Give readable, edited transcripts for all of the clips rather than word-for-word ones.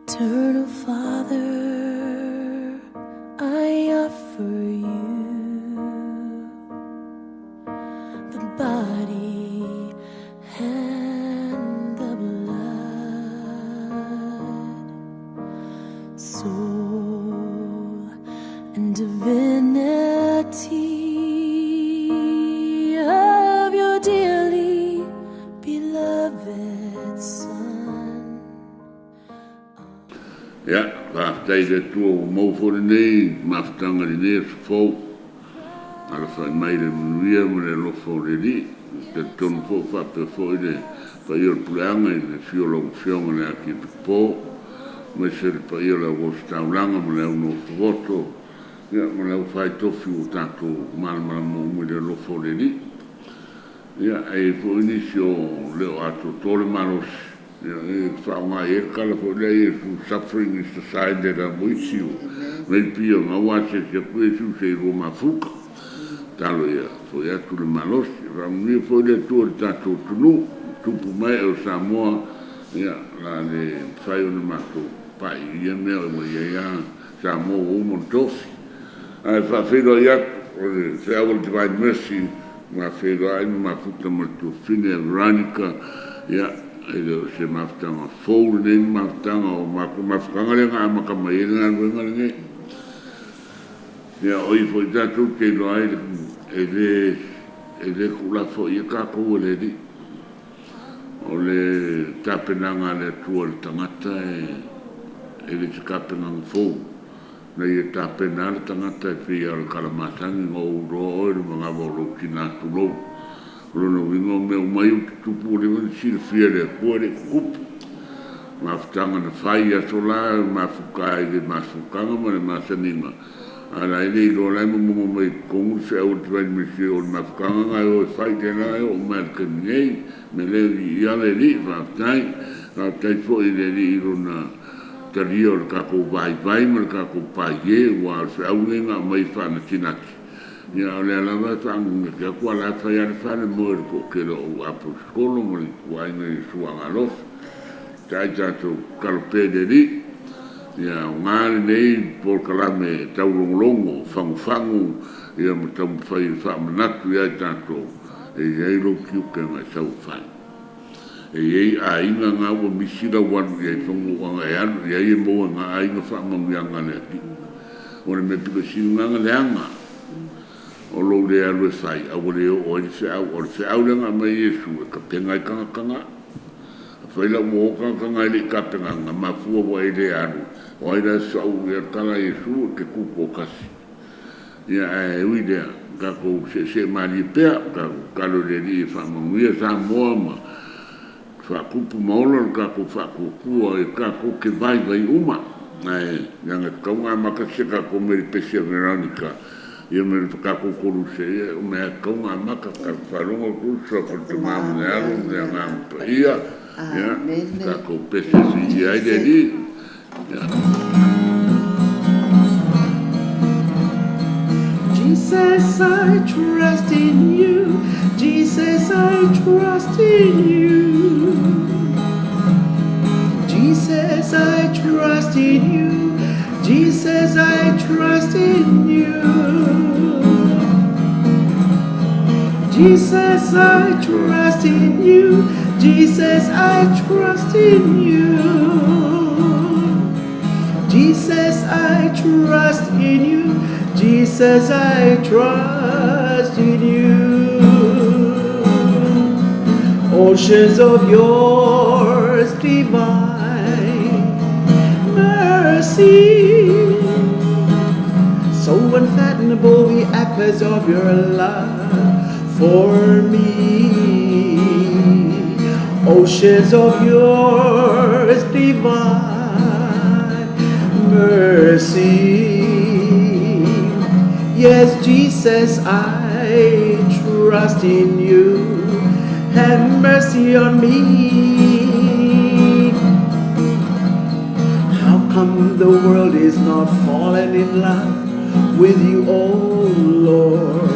Eternal Father, I offer you the body and the blood, soul and divinity of your dearly beloved Son. Ia, faafetai i le Atua ua maua foi lenei mafutaga i lenei aso fou. Alafai mai i le manuia ma le alofa o le Alii. E talitonu foi ua faapea foi le paia o le puleaga i le afio o lau Afioga i le Akiepikopo aemaise le paia o le au Ositaulaga ma le au Nofovoto ma le aufai tofi ua tatou malamalama uma i le alofa o le Alii. Ia, e i ai foi nisi o le o atoatoa le malosi, e faaaoga i ai le tala foi lea a Iesu, suffering is the sign that I'm with you. Maybe o lena ua asiasi atu Iesu se i lua mafuta. Tatalo ia foi atu le malosi. Faamanuia foi le Atua i le tatou atunuu, tupu ma ee o Samoa, ia, o le a le mafai ona matou pai i ia mea ua i ai lava Samoa ua uma ona tofi. Ae faafeiloai atu o le feau a le Divine Mercy ma feiloai ma mafuta ma le tuafafine ia Veronica, ia, e le o se mafutaga fou lenei mafutaga, o matou mafutaga lea na amata mai ai le galuega lenei. Ia, o i foi tatou te iloa ai e le e le tuulafoaia tatou e le Alii. O le tapenaga a le Atua i le tagata e le o se tapenaga fou. Na ia tapena lava le tagata e pei lava o le tala masani, na ou iloa oe i le manava o lou tina, tulou. O lona uiga o mea uma ia ua tutupu ua leva ona silafia e le Atua e le i tutupu. O mafutaga na fai i aso la, e mafuta ai i le mafutaga ma le masaniga, a o la e le iloa o la e momono mai totonu le feau a le Divine Mercy o le mafutaga lena e o e fai lea la e oo mai lava i le taimi nei. O le mea lea, viia le Alii, faafetai. Faafetai foi i le Alii i Lona talia o le tatou vaivai ma le tatou paiē, aua o le feau lenei na aumai e faanatinati, ia a o lea lava e faanenepe atu a o la e fai lava le falemoe o le toatele o au Aposetolo ma le ituaiga Iesu Agalofa. Tatai tatou tatalo pea i le Alii, ia aoga lenei polokalame taulogologo, fagufagu ma taumafai e faamanatu ia i tatou e i ai lou tiute na e sau e fai. E i ai aiga na ua misi lau alu i ai, ana e alu i ai e maua e na aiga faamanuiaga a le Alii. O le mea pito sili lena ona leaga o lou le alu e fai, a ua le oo ai le feau. O le feau lea na aumai e Iesu e tapena ai tagata na. Afai la ua o tagata na e le i tapenaga, mafua ua e le alu, o ai la e soau i ai? O le tala a Iesu, e te tutoatasi. Ia ae ui i lea, tatou seesee malie pea, tatou tatalo i le Alii e faamanuia Samoa ma faatupu ma ola lo tatou faatuatua e tatou te vaivai uma. Ae leaga e tatau ona amata si a tatou mea i le pese a Veronica ma le tatou Koluse, ia o mea lava e tatau ona amata. Tatou faalogo atu i le Suafa o le Tama ma le Alo ma le Agaga Paia, ia tatou pese e viia ai le Alii. Ia. Jesus, I trust in you. Jesus, I trust in you. Jesus, I trust in you. Jesus, I trust in you. Jesus, I trust in you. Jesus, I trust in you. Jesus, I trust in you. Jesus, I trust in you. Oceans of yours divine mercy, so unfathomable the echoes of your love for me. Oceans of yours divine mercy. Yes, Jesus, I trust in you. Have mercy on me. How come the world is not fallen in love with you, oh Lord?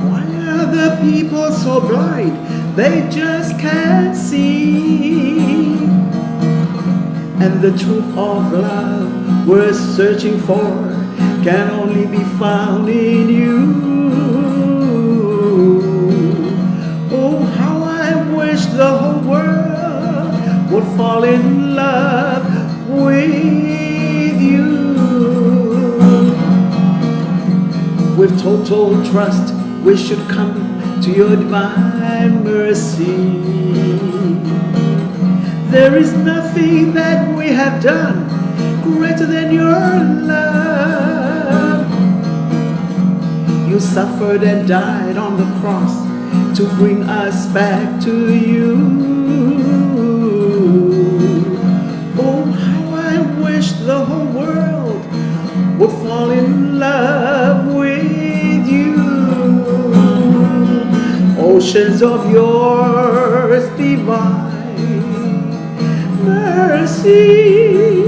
Why are the people so blind? They just can't see. And the truth of love we're searching for can only be found in you. Oh, how I wish the whole world would fall in love with you. With total trust, we should come to your divine mercy. There is nothing that we have done greater than your love. You suffered and died on the cross to bring us back to you. Oh, how I wish the whole world would fall in love with you. Oceans of yours divine mercy,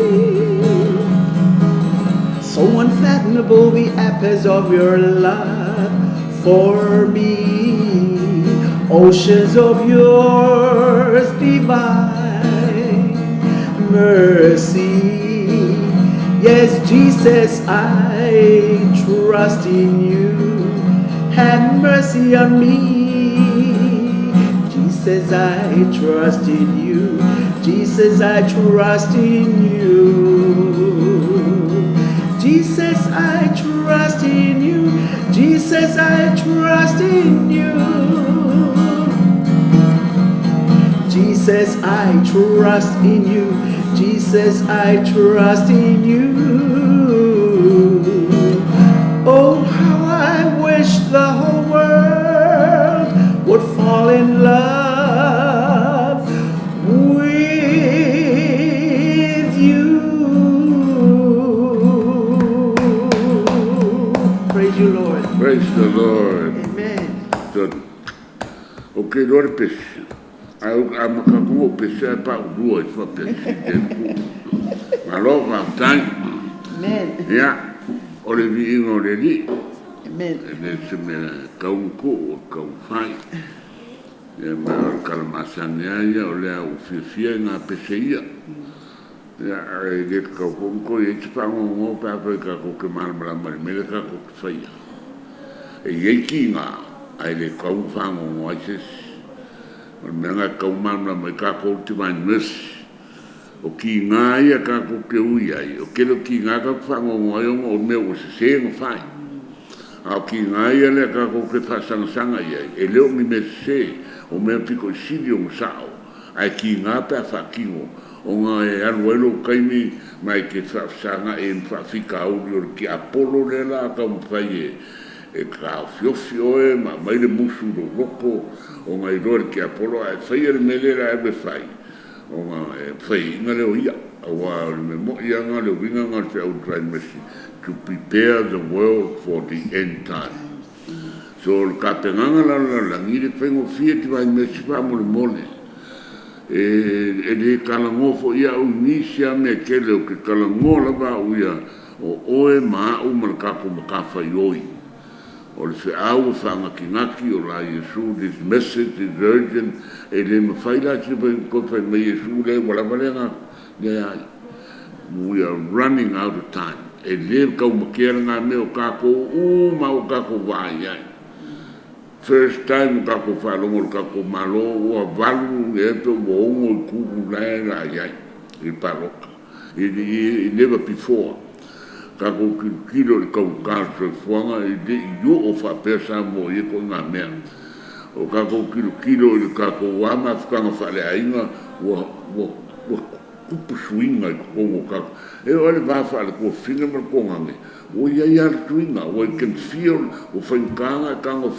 so unfathomable the abyss of your love for me. Oceans of yours divine mercy. Yes, Jesus, I trust in you. Have mercy on me. Jesus, I trust in you. Jesus, I trust in you. Jesus, I trust in you. Jesus, I trust in you. Jesus, I trust in you. Jesus, I trust in you. Oh, how I wish the whole world would fall in love with you. Praise you, Lord. Praise the Lord. Amen. So, okay, Lord, pesi. Ai a makaku o pesi ai pa urua i fa pesi. Malo, faafetai. Amen. Ia, o le viiga o le Alii. Amen. E le se mea tau ku o tau fai. Ia, ma o le kalamasani lava ia o lea ua fiafia i ngā pese ia. Ia, e le tatau foi ona toe i ai se faanoanoa pe afai tatou te malamalama i le mea lea tatou te faia. E i ai tiga, ae le tatau ona faanoanoa ai se isi. O le mea lena e tatau ona malamalama ai tatou le Divine Mercy. O tiga ia tatou te ui ai, o le tele o tiga tatou te faanoanoa ai ona o mea ua sese ona fai. A o tiga ia lea tatou te faasagasaga i ai, e le o ni mea sese, o mea pito i sili ona sao, ae tiga pe a faatino, ona e alu ai lou taimi ma e te faafesaga'i ai ma faafitauli o le tiapolo lea la a taumafai e taofiofi oe ma aumai le musu i lou loto, ona e iloa e le tiapolo a e faia le mea lea o le a e alu e fai, ona e faiaina lea o ia. Aua o le mea mo'i lava lena o le uiga lena o le feau Divine Mercy, to prepare the world for the end time. So o le tapenaga la o le lalolagi, e le faigofie Divine Mercy faamolemole. E le talanoa foi au i nisi lava mea e tele, ou te talanoa lava au ia o oe ma au ma le tatou matafaioi. O le feau e faanatinati o la Iesu, this message is urgent, e le mafai la se toe fai mai Iesu lea ua lava lea leai. We are running out of time. E le taumatea lena mea o tatou uma ua tatou vaai ai. First time o tatou faalogo i le tatou Malo ua 8 ea pe ua 6 itu la e la i ai i le palota. I never before. Tatou tilotilo i le taugata o le soifuaga e le i oo faapea Samoa i ia ituaiga mea. O tatou tilotilo i le tatou lava mafutaga faaleaiga ua tupu suiga i totonu o tatou. E oo lava i le va faale-tuafafine ma le tuagane, ua i ai lava le suiga, ua you can feel ua faigata ona e tago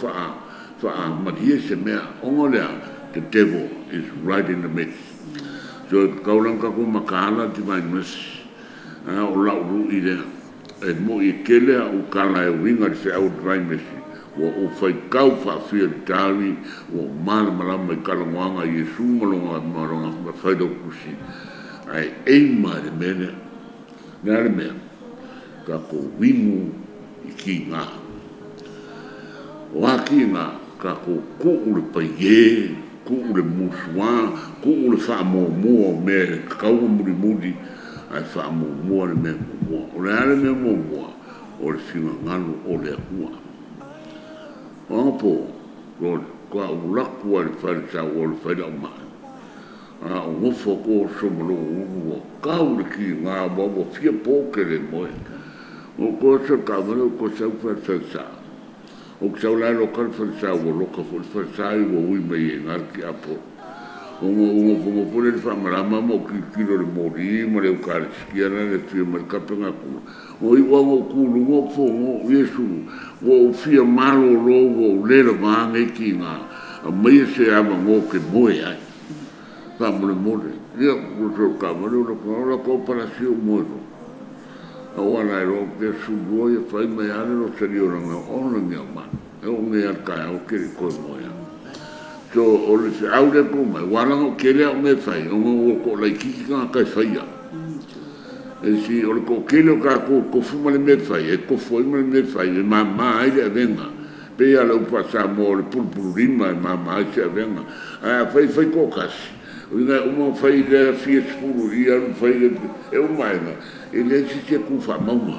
faamalie se mea. Ona o le a? The devil is right in the midst. So e tatau la ona tatou mataala Divine Mercy. O lau lui lea, e moi e tele au tala e uiga i le feau o Divine Mercy, ua ou faitau faafia i le diary, ua ou malamalama i talanoaga a Iesu ma lona failautusi, ae aim i le mea lea. O le a le mea? Tatou inu i tiga. O a tiga? Tatou tuu le paie Tuu le musuā, tuu le faamuamua o mea e tatau ona mulimuli, ae faamuamua le mea muamua. O le a le mea muamua? O le finagalo o le Atua. O anapo, faatoa ou alu atu lava i le fale sa ou o e fai lau mai, a ou nofo atu oso ma lou ulu ua tau le tiga aua ua fia po ou te le moe. Ou toe oso i le taavale ou toe sau i le falesa. Ou te sau la e loka le falesa, ua loka foi le falesa ua ui mai ai i ina le tiapolo. Ona ou nofonofo lea i le faamalama ma ou tilotilo i le moli ma le Eukalisitia la e afio mai le Kapena atuga. Ua iu lava ina ou tu i luga ou fono, Iesu, ua ou fia malolo, ua ou le lavā nei tiga, aumaia se avanoa ou te moe ai, faamolemole. Ia, ou oso i le taavale ou alu atu, ou alu atu lava palasi ou moe loa. Ou ala ai loa ou te 12 ia fai mai lava le losaria o lana ola e oo nei lava i le taeao ou te le i toe moe lava. So, o le feau lea e tuu mai, ua ala ona ou tele au mea e fai, ona ua toalaitiiti tagata e faia. E si, o le toatele o tatou e tofu ma le mea e fai, e tofu ai ma le mea e fai, e mama ai le avega. E pei lava o le upu faa-Samoa o le pulupululima e mama ai se avega. Ae afai e fai toatasi, o lona uiga e uma ona fai lea fia sefulu i i alu fai le, e uma aena, e leai se isi e tu faamauga.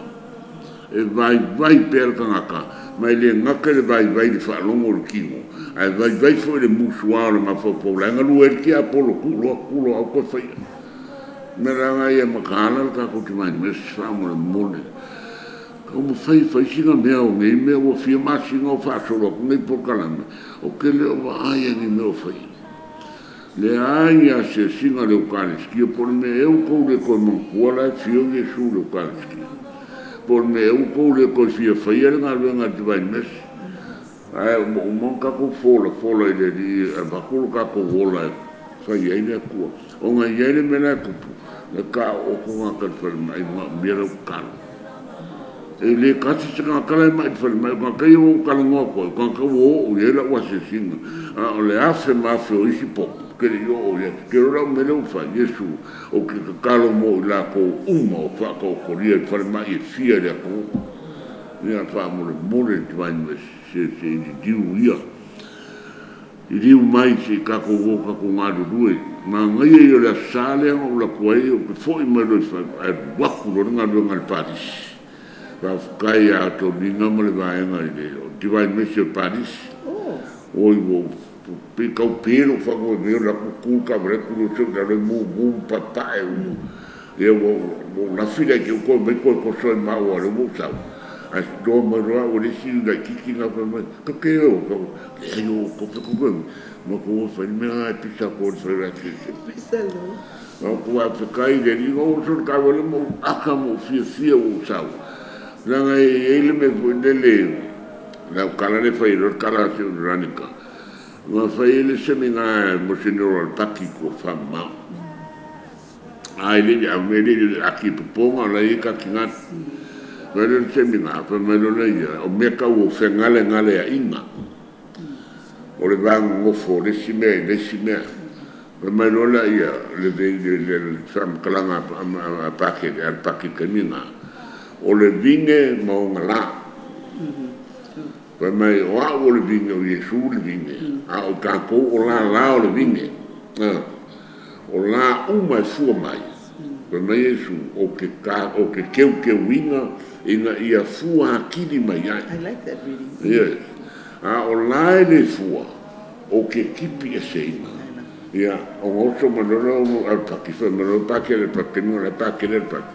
E vaivai pea le tagata, ma e le gata i le vaivai i le faalogo i le tino, ae vaivai foi i le musua o le mafaufau, la e galue ai le tiapolo, tuu loa, tuu loa, aua toe faia. O le mea la lena ia mataala le tatou Divine Mercy faamolemole. Taumafai e fai sina mea o nei mea ua fia masina o faasolo atu nei polokalame, ou te le o vaai lava i ni mea o faia. Leai lava se asiga a le Eukalisitia po o le mea ea ua tou le toe manatua la e afio Iesu i le Eukalisitia. Po o le mea ea ua tou le toe fia faia le galuega a le Divine Mercy. Ae ua uma ona tatou folafola i le Alii e avatu lo tatou ola e fai ai le Atua. Ona e i ai le mea la e tupu, e taoto tagata i le falemai e manaomia lau tatalo. E le tasi se tagata la e mai i le falemai, o tagata ia ua ou talanoa atu ai, o tagata ua oo i ai lau asiasiga. A o le afe ma afe o isi potu, ou te le i oo i ai. Ou te iloa la o le mea lea ua fai, Iesu, ou te tatalo mo i latou uma o faataotolia i falemai e fia i le atunuu. Ia faamolemole le Divine Mercy, se se i liliu ia, liliu mai se i tatou o tatou galulue. Manaia ia o le Aso Sa lea na ou alu atu ai, ou te foi mai loa i fale, ae alu atu loa le galuega i le Palisi. Faafetai ia Toniga ma le vaega i le Divine Mercy o le Palisi. Oi ua ou pei tau pe lou faanoanoa, alu atu tu le taavale atu loa sau i lalo e mumu ma paepae uma. Ia ua ou lafi la i te i ua toe omai toe toso ai ma au aua o lea ua ou sau. Ae stoa mai loa au e le isi laitiiti lena fai mai, Tou te o? Ou fai atu, Leai o outou matou o e fai le mea lena e pisa atu ai i le fale o le asiasi. Ou faafetai i le Alii, na ou oso i le taavale ma ou aka ma ou fiafia ua ou sau. Leaga e i ai le mea foi lele, lau tala lea e fai ai loa le tala a si au Veronica, na fai ai le semina a Monsenor Alapati i Toafamamao. A e le i ave, e le i ati e popoga o la e i ai tatinale. Fai loa le semina, fai mai loa lea ia, o mea tau o fegalegaleaiga, o le va nonofo o le isi mea i le isi mea. Fai mai loa lea ia, le faamatalaga a Pakele, a Paki i le taimi lena, o le vine ma ona la. Fai mai, o au o le vine, o Iesu le vine, a o tatou o lala o le vine. O la uma e fua mai, fai mai Iesu, ou te ou te teuteuina ina ia fua atili mai ai. I like that reading. Yes. A o la e le fua, ou te tipi eseina. Ia, ona oso mai loa lea o Alapaki, fai mai loa Pakele, Pakele, o la e Pakele le Paki.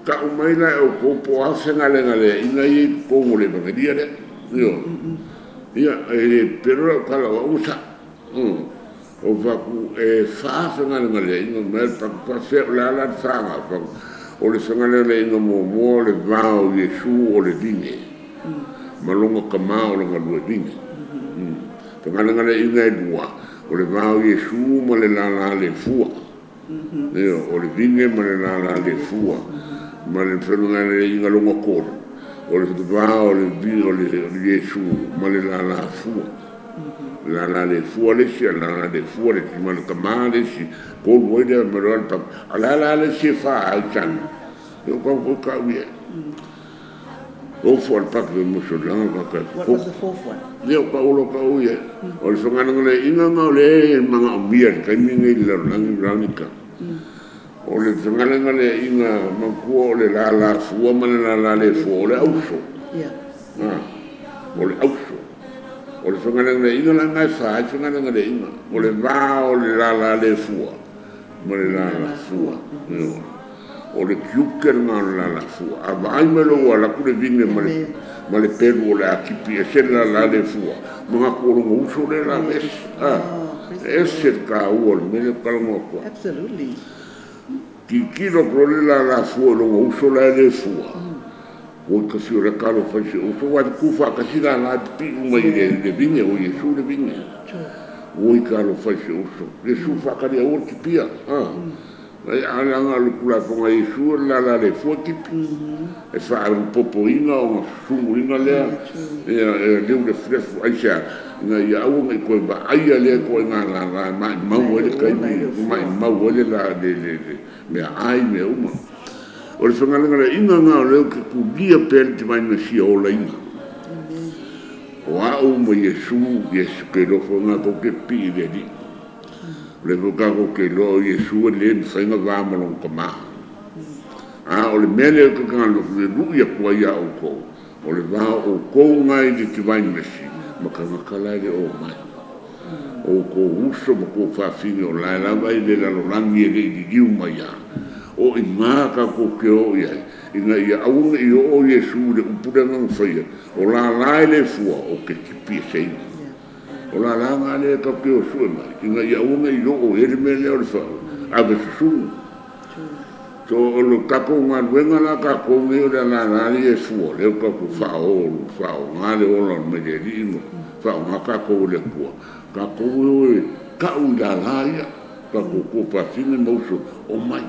Tau mai la e outou po o a fegalegaleaiga ia i totonu o le Evagelia lea. Ioe. Ia, e le pepelo lau tala o au ua sao. Ou fai atu, e fa fegalegaleaiga mai le paki faafefea, o le a la le fa na? Fai atu, o le fegalegaleaiga muamua o le va o Iesu o le vine ma lona tama o le galue vine. Fegalegaleaiga e lua, o le va o Iesu ma le lala le fua. Ioe, o le vine ma le lala le fua. Ma le fegalegaleaiga lona tolu, o le va o le Iesu ma le lala fua. Lala le fua le isi, lala le fua le isi, ma le tama le isi, tolu ai lea ma le papa. A o le a la le isi e fa ai tanu? E o kau foi kau ia. Ofo a le Paki o Musolaga ka What was the fourth one? Ia o ka'u o ka'u ia. O le fegalegale'iga na o lea e magaomia i le taimi nei i le lalolagi Veronica. O le fegalegale'iga manatua o le lala fua ma le lala le fua o le auso. O le auso. O le fegalegale'iga la lena e fa ai fegalegale'iga. O le va o le lala le fua ma le lala fua. Ioe. O le tiute lena o le lala fua. A vaai mai loa ua alu atu le vine ma le pelu o le a tipi ese le lala le fua, manatu o lona uso lea o le a aveese. E ese le taua o le mea lea ou te talanoa atu ai. Absolutely. Tilotilo atu loa le lala fua i lona uso la e le fua, ua tasi o lea talofa i si ou uso, aua e tutu faatasi lala e pipii uma i le vine, o Iesu le vine. Oi talofa i si ou uso, Iesu faatali aua le tipia. A leaga o le Tulafono a Iesu o le lala le fua tipi. E faalapopoina ona susumuina lea e liu lefulefu aisea? Ina ia aua ne i toe vaaia lea ituaiga lala e maumau ai le taimi, maumau ai le meaai mea uma. O le fegalegale'iga lena o lea ou te tulia pea le Divine Mercy e olaina. O a'u ma Iesu, Iesu ou te iloa foi lena tou te pipii i le Alii. O lea foi tatou te iloa o Iesu e le mafai ona va ma lona Tama. A o le mea lea ou te lu'i atu ai ia outou, o le va o outou lena i le Divine Mercy ma tagata la e le o omai. O outou uso ma tuafafine o la e lava e i le lalolagi e le i liliu mai lava. O i ina tatou te o i ai, ina ia aua ne i oo Iesu i le upu lea na Ia faia, o lala e le fua, ou te tipi eseina. O lala na lea tatou te o e sue mai, ina ia aua ne i oo i ai le mea lea o le ave susunu. So o le tatou galuega la tatou nei o le lala ia e fua, lea ua tatou faaaoga le ola mai le Alii ma faaaoga tatou e le Atua, tatou e o e tau i lala ia, tatou tuafafine ma uso, omai.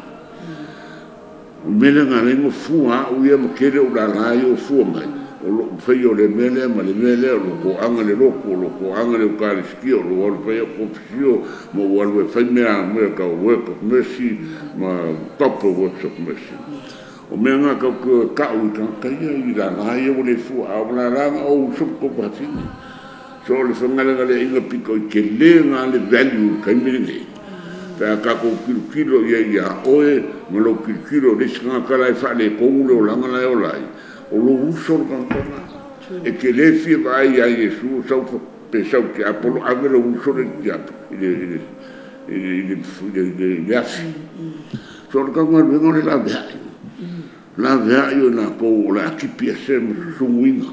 O le mea lea na ala ai ona fua au ia ma tele ou lala ia ua fua mai, o lou faia o le mea lea ma le mea lea, o lou toaga i le lotu, o lou toaga i le Ekalesia, o lou alu e fai au konifesio, ma ou alu e fai mea tau work of mercy ma proper works of mercy. O mea na tatou te o e tau i tagata ia i lala ia ua le fua, a o lala na o uso ma tuafafine. So o le fegalegaleaiga pito i tele lena le value i le taimi lenei, pe a tatou tilotilo i ai ia oe ma lou tilotilo i le isi tagata la e faaletonu le olaga la e ola ai, o lou uso le tagata lena. E te le fia vaai ia Iesu o sau pe sau i le tiapolo, ave lou uso lea i le afi. So o le tatou galuega o le laveai. Laveai o i latou o le a tipi ese ma susumuina.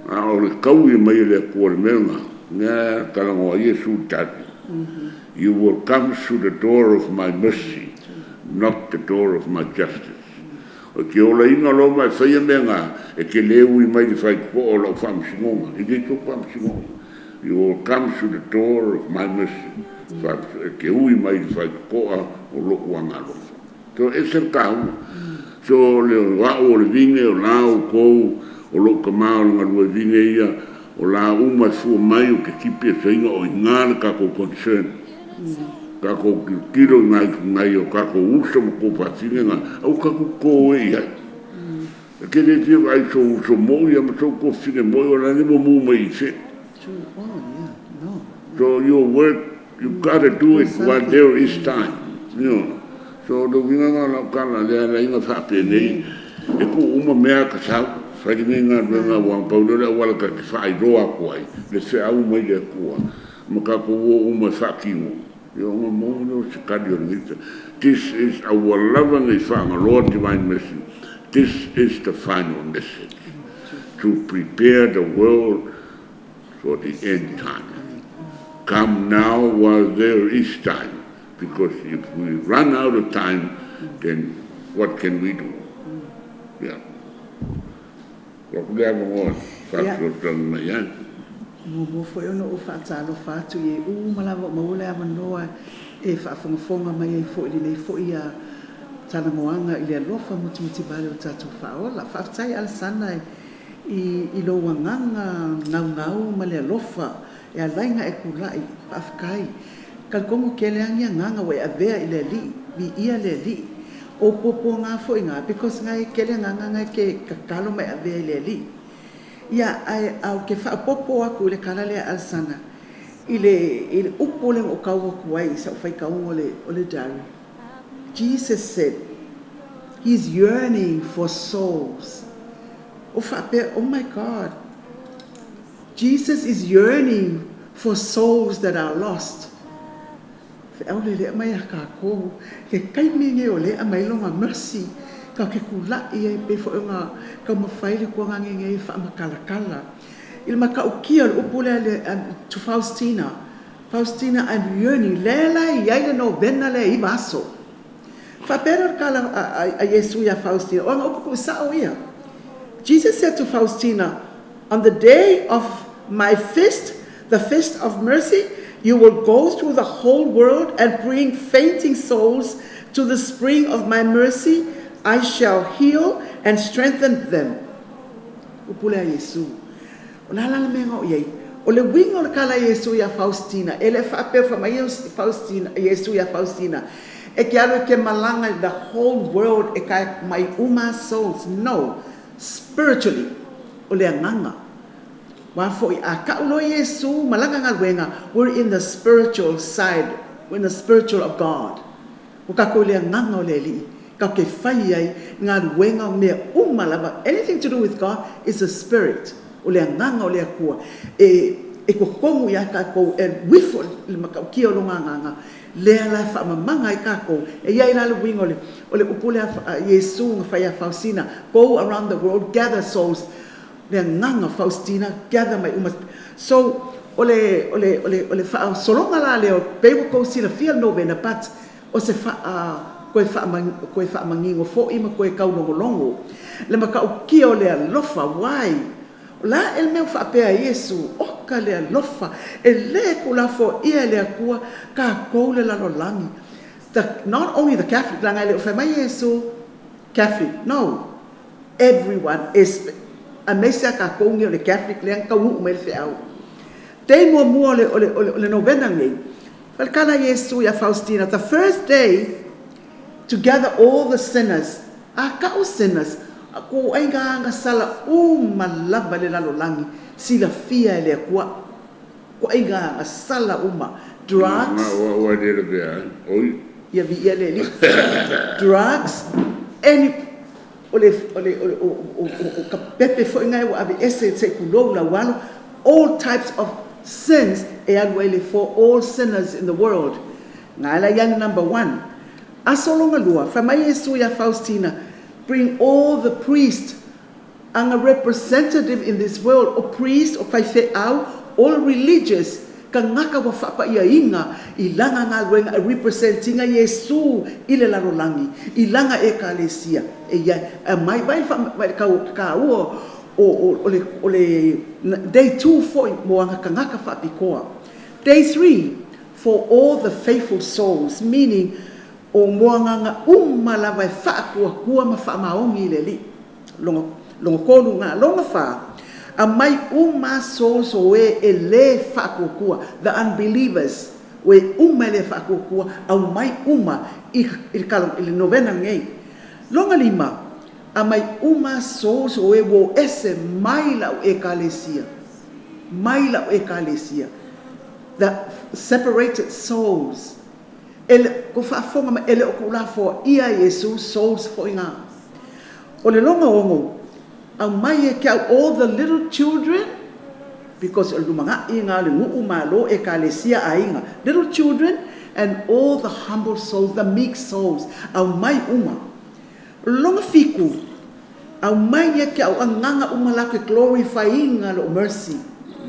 A o le taui mai e le Atua o le mea lena, lea e talanoa ai Iesu i le tali. You will come through the door of my mercy, not the door of my justice. O te olaina loa ma e faia mea na, e te le ui mai i le faitotoa o lau faamasinoga, e le tou faamasinoga. You will come through the door of my mercy. E te ui mai i le faitotoa o lou agalofa. So e ese le taua. So o le au o le vine, o la outou, o lou tama o le galue vine ia, o la uma e fua mai o te tipi eseina o i ina le tatou concern. Tatou tilotilo i nai o tatou uso ma tuafafine na, aua tatou te o e i ai. E te le fia vaai i sou uso moi ia ma sou tuafafine moi o la e le mumu mai i fea. So your work, you gotta do it while there is time. So o le uiga lena o lau tala lea e ala ai ona faapenei, e tuu uma mea a tasau, fai lenei galuega aua na pau lea o le auala ta te faailoa atu ai le feau mai le Atua ma tatou o uma e faatino, ia ona maua lea o se tali o lenei feau. This is aua lava ne i faagaloa Divine Mercy, this is the final message to prepare the world for the end time. Come now while there is time, because if we run out of time, then what can we do? Yeah. Ua aku lea avanoa e faafesoasoani mai ai. Muamua foi ona ou faatalofa atu i e uma lava o maua le avanoa e faafogafoga mai ai foi i lenei foi talanoaga i le alofa mutimutivale o tatou Faaola. Faafetai Alesana i lou agaga gaugau ma le alofa e ala ai ona e tulai. Faafetai. Talitonu tele lava ni agaga ua e avea i le Alii. Viia le Alii. O puapuaga foi ga, because ga e kele agaga ga e ke tatalo ma e avea i le Alii. Ia, ae a ou te faaopoopo atu i le tala lea a Alesana i le i le upu lea na ou tau atu ai i sau faitauga o le o le diary. Jesus said he's yearning for souls. Ou faapea, oh my God, Jesus is yearning for souls that are lost. Feau lea lea aumai ia tatou. Le taimi lenei o lea e aumai ai Lona mercy, tatou te tulai ai pei foi ona taumafai le Tuagane nei e faamatalatala. I le matautia o le upu lea to Faustina, Faustina I'm yearning, lea la e i ai le novena lea e 9 aso. Faapea lea o le tala a Iesu ia Faustina, o ana upu tuusao ia. Jesus said to Faustina, on the day of my feast, the feast of mercy, you will go through the whole world and bring fainting souls to the spring of my mercy, I shall heal and strengthen them. Upu lea a Iesu. O le a la le mea na oo i ai? O le uiga o le tala a Iesu ia Faustina, e le faapea fai mai Faustina, Iesu ia Faustina, e te alu e te malaga i the whole world e tae mai uma souls. No. Spiritually, o le agaga. Aua foi a tau loa Iesu ma lana galuega, we're in the spiritual side, we're in the spiritual of God. Ua tatou i le agaga o le Alii, tatou te fai ai galuega o mea uma lava, anything to do with God is a spirit, o le agaga o le Atua e e totonu ia tatou e uifo i le matautia o lona agaga, lea la e faamamaga ai tatou. E i ai la le uiga o le o le upu lea a Iesu na fai ia Faustina, go around the world, gather souls, le agaga o Faustina, gather mai uma. So, o le, o le, o le, o le faasologa la lea, pei ua tou silafia le novena, but o se faa, toe faama, toe faamanino foi ma toe taulogologo le matautia o le alofa. Why? O le a ea le mea ua faapea ai Iesu, oka le alofa, e le tuulafoaia e le Atua tatou le lalolagi. The, not only the Catholic, leaga e le o fai mai Iesu, Catholic, no. Everyone is, aemaise a tatou nei o le Catholic lea na taunuu mai le feau. Day muamua o le, o le, o le, o le novena lenei, faletala Iesu ia Faustina, the first day to gather all the sinners, a kau sinners, ko ai gasala uma lava i le lalolagi, silafia e le Atua, ko ai gasala uma, drugs, Ua le le pea, oi. Ia viia le Alii. Drugs, any, o le, o le, o, o, o, o ka pepe foi ngai ua aveese se i tulou lau alo, all types of sins e alu ai le for all sinners in the world. Ngai la iai le number one. Aso longa lua, fai mai Iesu ia Faustina, bring all the priest anga representative in this world, o priest, o faifeau, all religious, kangaka ua faapaiaina i lana galuega e represent ina Iesu i le lalolagi, i lana Ekalesia e i ai. Aumai vai le taua o o le o le day 2 foi mo ana tagata faapitoa. Day 3 for all the faithful souls, meaning o mo agaga uma lava e faatuatua ma faamaoni i le Alii. Lona, lona tolu na, lona fa, aumai uma souls o e e lē faatuatua, the unbelievers, o e uma e lē faatuatua, aumai uma i, i le kalo, i le novena lenei. Lona lima, aumai uma souls o e ua o ese mai la'u Ekalesia, mai la'u Ekalesia, the separated souls. E le, ko faafofoga mai, e le o tuulafoaia Iesu souls foi na. O le lona ono, aumai e ke au all the little children, because o le lumanai na o le nuu, malo, ekalesia, aiga, little children and all the humble souls, the meek souls, aumai uma. O le lona fitu, aumai e ke au agaga uma latou e glorify ina lou mercy.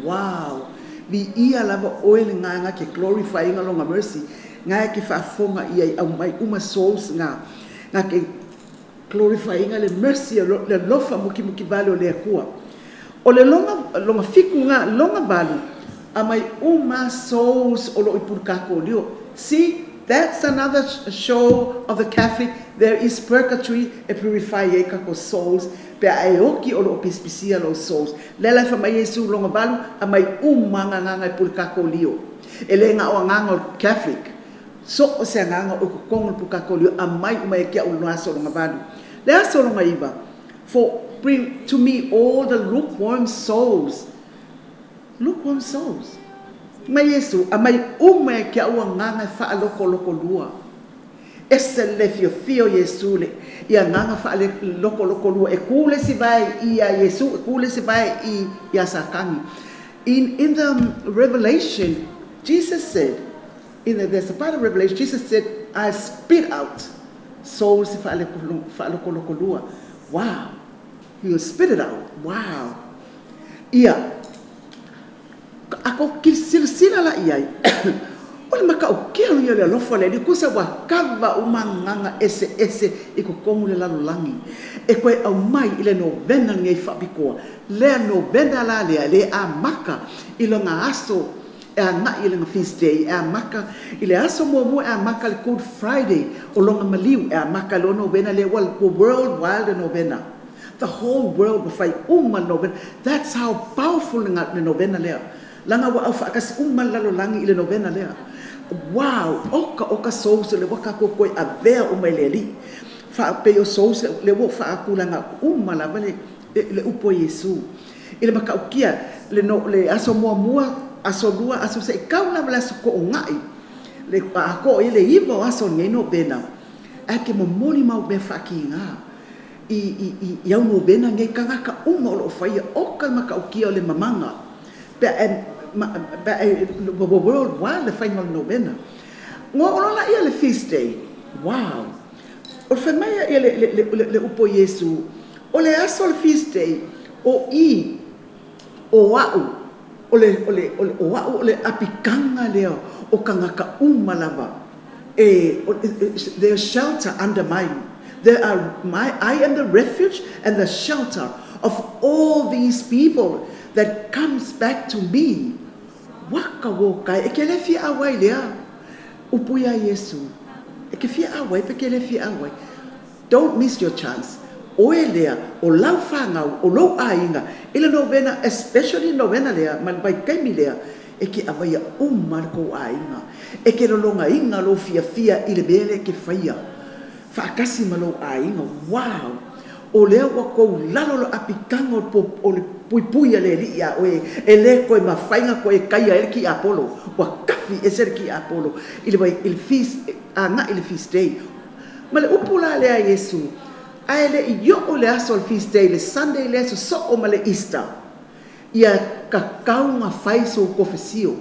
Wow! Viia lava oe le gaga ke glorify ina lona mercy, gae ke faafofoga i ai, aumai uma souls na, na ke glorify ina le mercy, le alofa mukimuki vale o le Atua. O le lona, lona fitu na, lona valu, aumai uma souls o loo i pulukākolio. See, that's another show of the Catholic, there is purgatory e purify ai tatou souls pe a e oki o loo pisipisia lou souls. Lea la e fai mai Iesu lona valu, aumai uma agagaga i pulukākolio. E le na o agaga o le Catholic. So o se agaga o totonu o le pukatolio, aumai uma ia te a'u i le aso lona 8. Le aso lona 9, for bring to me all the lukewarm souls. Lukewarm souls. Mai Iesu, aumai uma ia te a'u agaga e faalokolokolua. Ese le fiafia o Iesu i le i agaga faalokolokolua, e tu le isi vae i ia Iesu, e tu le isi vae i ia Satani. In the Revelation, Jesus said, there's a part of Revelation, Jesus said, "I spit out souls faalokolokolua." Wow. He will spit it out. Wow. Ia, a ko silasila la i ai, o le matautia ia le alofa le Alii, kusa ua kava uma agaga eseese i totonu le lalolagi. E koe aumai i le novena lenei faapitoa. Lea novena la lea, le amata i lona aso e agai i lona feast day, e amata i le aso muamua, e amata le Good Friday o lona maliu, e amata loa novena lea ua worldwide le novena. The whole world ua fai uma le novena. That's how powerful le novena lea. Laga ua aufaatasi uma le lalolagi i le novena lea. Wow, oka oka souls le ua tatou toe avea uma i le Alii. Faapei o souls le ua faatulaga uma lava le upu a Iesu. I le matautia, le, no, le aso muamua, aso lua, aso se i kau lava le aso to'oga'i. Le atoa i le 9 o aso lenei novena. Ae ke momoli mau mea faakiga i au novena nei tagata uma o loo faia oka le matautia o le mamaga. Pe e, ma, pe e, worldwide le faiga o le novena. Ngo o lola ia le feast day. Wow. O le fai mai ia le upu o Iesu, o le aso o le feast day, o i, o a'u, o le, o a'u o le apikaga lea o tagata uma lava. E, there's shelter under my, there are my, I am the refuge and the shelter of all these people that comes back to me. Waka wo kai, e ke le fia awai lea. Upu ia Iesu. E ke fia awai, pe ke le fia awai. Don't miss your chance. Oe lea, o lau whangau, o lou aiga, i le novena, especially novena lea, ma le vaitaimi lea, e ke avaia uma le kou aiga. E ke lologa inga lou fiafia i le mea lea ke faia. Faatasi ma lou aiga. Wow! O lea ua kou lalo lo apikaga o o le puipui a le Alii ia oe, e lē toe mafaiga toe taia ai le tiapolo, ua tafi ese le tiapolo i le, i le feast, agaʻi le feast day. Ma le upu la lea Iesu, ae le i oo le aso o le feast day, le Sunday le aso soo ma le Easter, ia tatau fai sou kofesio.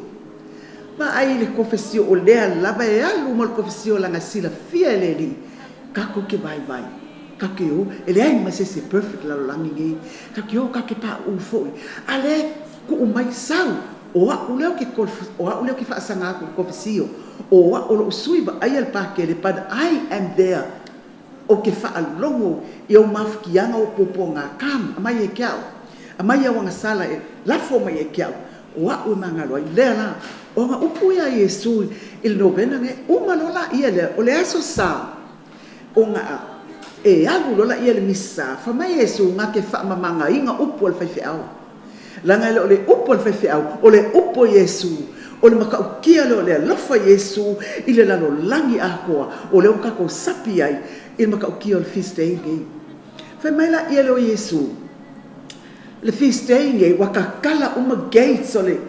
Vaai le kofesio o lea lava e alu ma le kofesio laga silafia e le Alii tatou ke vaivai kake o e leai ma se isi perfect lalolagi nei kake o kake paʻu foʻi a lea kuʻu mai sau o aʻu lea ke o aʻu lea ke faasaga atu i le kofesio o aʻu loʻu sui vaaia le pakele, but I am there o ke faalogo i ou mafukiaga o puapuaga kam aumai e ke a'u aumai au agasala e lafo mai e ke a'u o aʻu e magalo ai lea la o aga upu ia Iesu i le novena nei uma loa laia lea o le aso sa o ga e alu loa laia le misa fa mai Iesu ga ke faamamagaina upu o le faifeau laga e le o le upu o le faifeau o le upu o Iesu o le matautia lea o le alofa Iesu i le lalolagi atoa o lea ua tatou sapi ai i le matautia o le feast day nei. Fai mai laia lea o Iesu le feast day nei ua kakala uma gates o le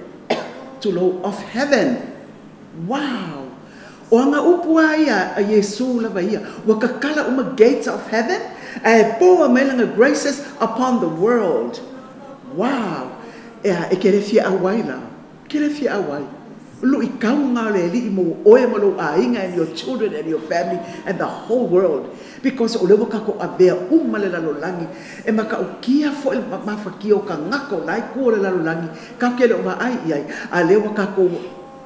tulou of heaven. Wow! O aga upu a ia a Iesu lava ia ua kakala uma gates of heaven ae poa mai laga graces upon the world. Wow! Ea e ke le fia auai la ke le fia auai luʻikauga o le Alii mo oe ma lou aiga and your children and your family and the whole world, because o lea ua tatou avea uma le lalolagi e mataukia foʻi le mafatia o tagata o la e tu o le lalolagi tatou te le o vaai i ai a lea ua tatou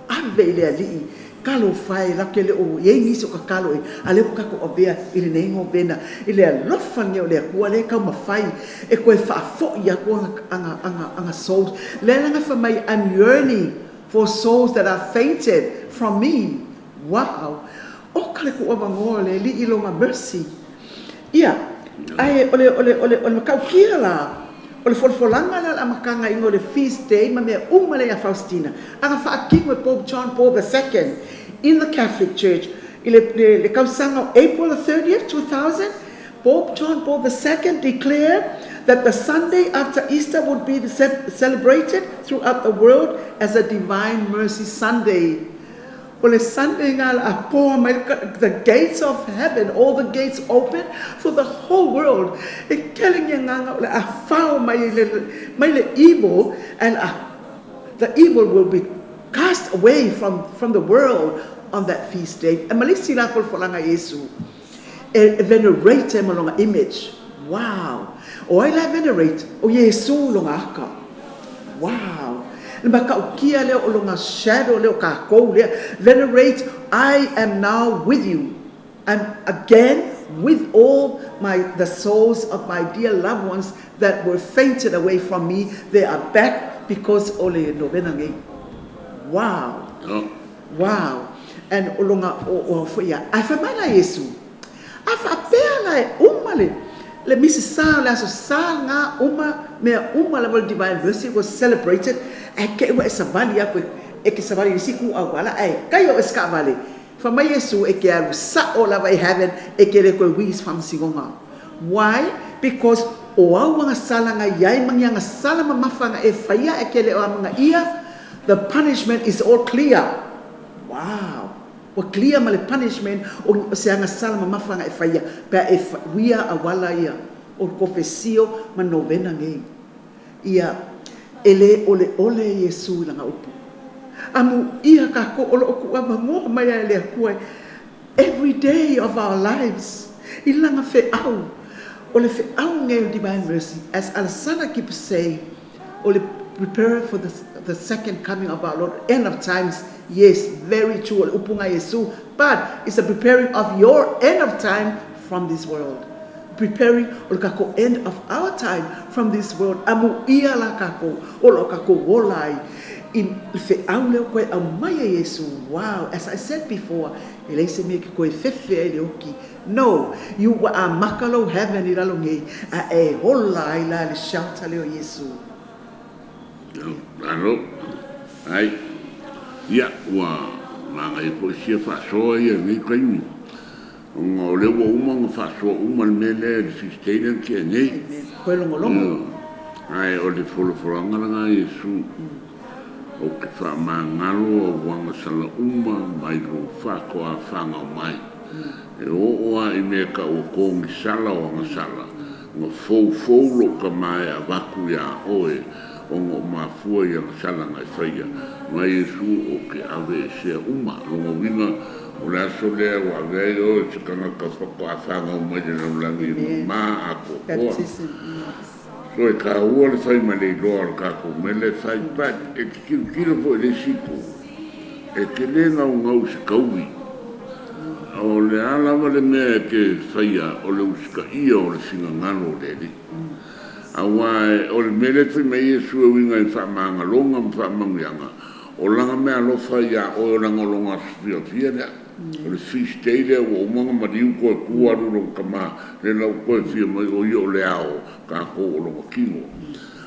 ave i le Alii talofa e latou te le o iai nisi o tatalo e a lea ua tatou avea i lenei novena i le alofa lenei o le Atua lea e taumafai e toe faafoʻi atu aga souls lea laga fai mai, "I'm yearning for souls that are fainted from me." Wow! O ka le kuʻavanoa o le Alii loga mercy ia ae o le mataukia la o le folafolaga la le amataga iga o le feast day ma mea uma lea ia Faustina aga faatino e Pope John Paul II. in the Catholic Church. I le tausaga o April the 30th, 2000, Pope John Paul II declared that the Sunday after Easter would be celebrated throughout the world as a Divine Mercy Sunday. O le Sunday nga la apoa mai the gates of heaven, all the gates open for the whole world. E kele nge nganga o le afao mai le evil, and the evil will be cast away from the world on that feast day. E malisi la folfolanga Yesu. E venerate e malonga image. Wow. O ai la venerate o Yesu longa aka. Wow. Le makaukia leo o longa shadow leo kākou lea. Venerate, I am now with you. I'm again with all the souls of my dear loved ones that were fainted away from me. They are back because o le novena ngei. Wow. Oh. Wow. And o longa o foi ia. Ai fa mai la Yesu. A fa pea la e uma le misi sa le aso sa ngā uma mea uma la le Divine Mercy was celebrated. E ke ua e savali aku e ke savali isi ku au ala e kai o e skavale. Fa mai Yesu e ke alu sa o lava i heaven e ke le koe wis whamsingonga. Why? Because o au anga sala nga iai mangi anga sala mamafanga e whaia e ke le o amanga ia, the punishment is all clear. Wow. Wa clear ma le punishment o se anga sala mamafanga e whaia. Pea e wia awala ia o confessio ma novena ngei. Ia ele ole ole Yesu i langa upu. Amu ia ka ko olo oku amangoa mai a le akua every day of our lives. I langa wheau. O le wheau ngei o Divine Mercy. As Alessandra keeps saying, o le prepare for the second coming of our Lord. End of times, yes, very true. O le upunga Yesu. But it's a preparing of your end of time from this world. Preparing o le kako end of our time from this world. Amu ia la kako. O lo kako wolai. I wheau leo koe au mai e Yesu. Wow, as I said before, e leise mea ki koe whewhe e le oki. No, you wa a makalo heaven i lalo ngei, a e hola ai la le shelter leo Yesu. Alo, ai, ia, ua manga e po sia whaasoa ia ngei kaimi. Nga o leo uma nga whaasoa uma le mele le feast day lea ki e nei. Koe longo longo. Ai, o le folofolanga langa Yesu. O ke whaamangalo o wanga sala uma mai lo whako a whanga o mai. E o oa i mea ka o kongi sala o anga sala. Nga fou fou lo ka mai a waku ia oe o ngā mafua i anga sala ngai whaia. Ngai Yesu o ke ave e sea uma. Longo winga o le aso lea o ave ai o se kanga ka whako a whanga o mai le laulangi ma a kokoa. So e ka ua le whai ma le iloa o le kākou me le whai pat e te kilo po e le siko. E te le ngau ngau se kaui. O le alawa le mea e te whaia o le usika ia o le singangalo o le eri. Awa o le mele whai mai Yesu e winga i whaamanga longa ma whaamangianga. O langa mea alofa ia oe o langa longa fia fia lea. O le feast day lea ua umanga mariu koe kuaru longa kama le lau koe fia mai o ia o le ao kākou o longa kingo.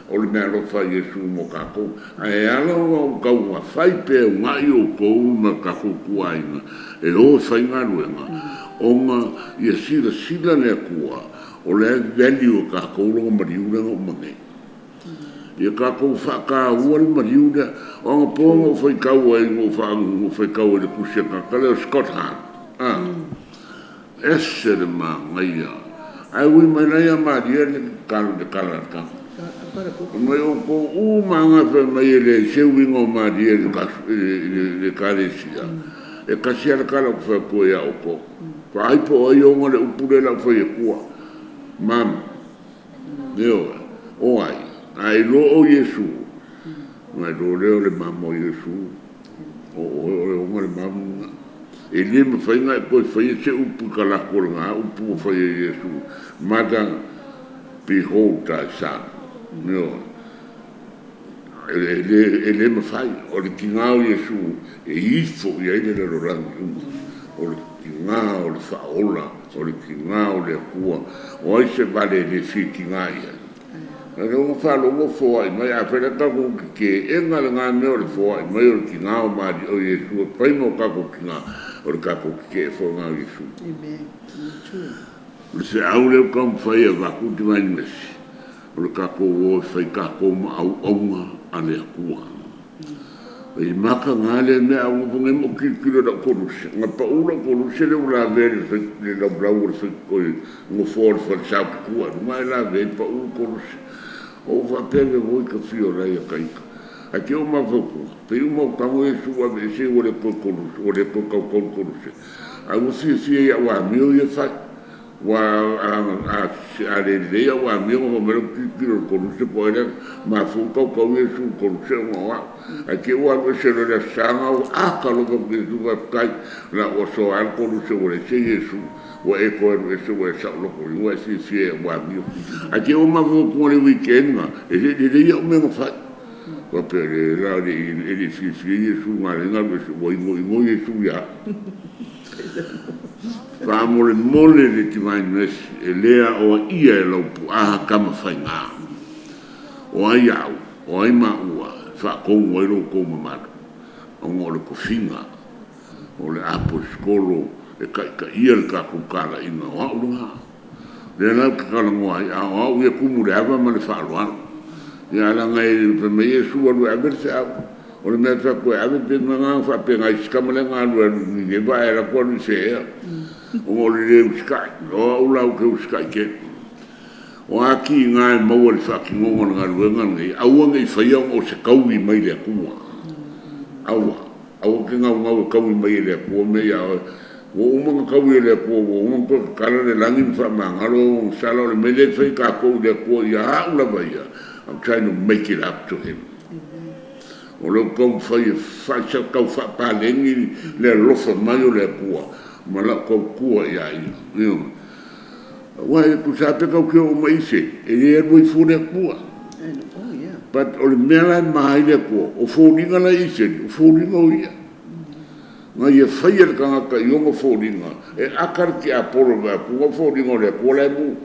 O le mea alofa Yesu mo kākou. Ae ala o kau ngā whai pē o ngai o kou ma kākou kuainga. E o whai ngā ruenga. O ngā ia sila sila lea kua o le value o kākou longa mariu lenga o mangei. Ia kākou whaka ua le mariu lea. O ngā pōnga o whai kau ai ngō whai kau ai le kusia kakale o Scott Hahn. Ese le mā ngai Ai ui mai lai a Maria le kala le kala ka. Mai o ko u manga fe mai le se wingo Maria le kalesia. E kasia le kala ko fa ko ia o ko. Fa ai po ai o ngale upule la fa ye kua. Mam. Neo. O ai. Ai lo o Yesu. Mai lo leo le mamo Yesu. O o o ngale mamu. E le mawhainga e koe whaia se upu ka lako ngā upu o whaia Yesu. Mother, behold thy son. Neo. E le mawhai. O le ki ngā o Yesu e ifo i aile le rorangi uma. O le ki ngā o le whaola. O le ki ngā o le akua. O ai se vale le whiti ngā ia. Le ua faalogo foai mai, afai la tatou teteena lena mea o le foai mai o le tina o Mali o Iesu e fai ma o tatou tina, o le tatou tetee foi lena o Iesu. Amen. True. O le feau lea ua taumafai e avatu le Divine Mercy, o le tatou o e fai tatou ma auauna a le Atua. E mataga lea mea a ua nei ma ou tilotilo i lau koluse, na pau lau koluse lea ua lavea i le laulau o le nofoa o le falesa ou te tu ai i luga ae lavea ai pau le koluse. O ou faapea le oi ta fio lai a taita. Ae te o mafaufauga, pei uma o tago Iesu aveese ua le toe koluse, ua le toe tautau le koluse. Ae ua fiafia i au amio ia fai. Ua a le lelei au amio ona fai mai lea ou tilotilo i le koluse po o ai lea mafua ona tautau Iesu i le koluse ona o au. Ae te i ua alu ese loa i le Aso Sa na ua talofa atu Iesu faafetai. O le a ou asoa lava le koluse ua leai se Iesu. Ua e toe alu ese ua e saoloto i ua e fiafia i au amio. Ae te i ua mafaufauga i le weekend na, e le i lelei au mea na fai. Faapea le la e le i fiafia Iesu na ala ai ona alu ese ua igoigo Iesu ia au. Faamolemole le Divine Mercy e le aoaia e lau puaa tamafaiga. O ai au, o ai maua e faatonu ai lo outou mamalu, ona o le tofiga o le aposetolo e taitaia le tatou talaiga o au lena. Lea la ou te talanoa ai, a o au ia e tumu i le ava ma le faaaloalo. Ia ae leaga e fai mai Iesu alu e ave le feau. O le mea e fai atu e ave pe na faapena i si tama lea na alu e Nineva ae alu atu alu i Feea. Ona o le le usitai. O au la ou te usitai tele. O a tiga e maua i le faatinoga o le galuega lenei, aua ne i faia ona o se taui mai le Atua. Aua, aua te naunau e taui mai e le Atua mea ia oe. Ua uma ona taui e le Atua, ua uma ona toe tatala le lagi ma faamagalo ona sala o le mea lea e fai tatou i le Atua ia au lava ia. I'm trying to make it up to him. O lea ou te taumafai e tau faapaleni le alofa mai o le Atua ma lau tautua ia ia. Aua e tusa lava pe tatou te oo mai i se, e le alu ai fua le Atua. Oh, yeah. But o le mea la e ma ai le Atua, o foliga la e i Iseli, o foliga o ia. Na ia faia le tagata i ona foliga, e aka le tiapolo le Atua, o foliga o le Atua la e mu.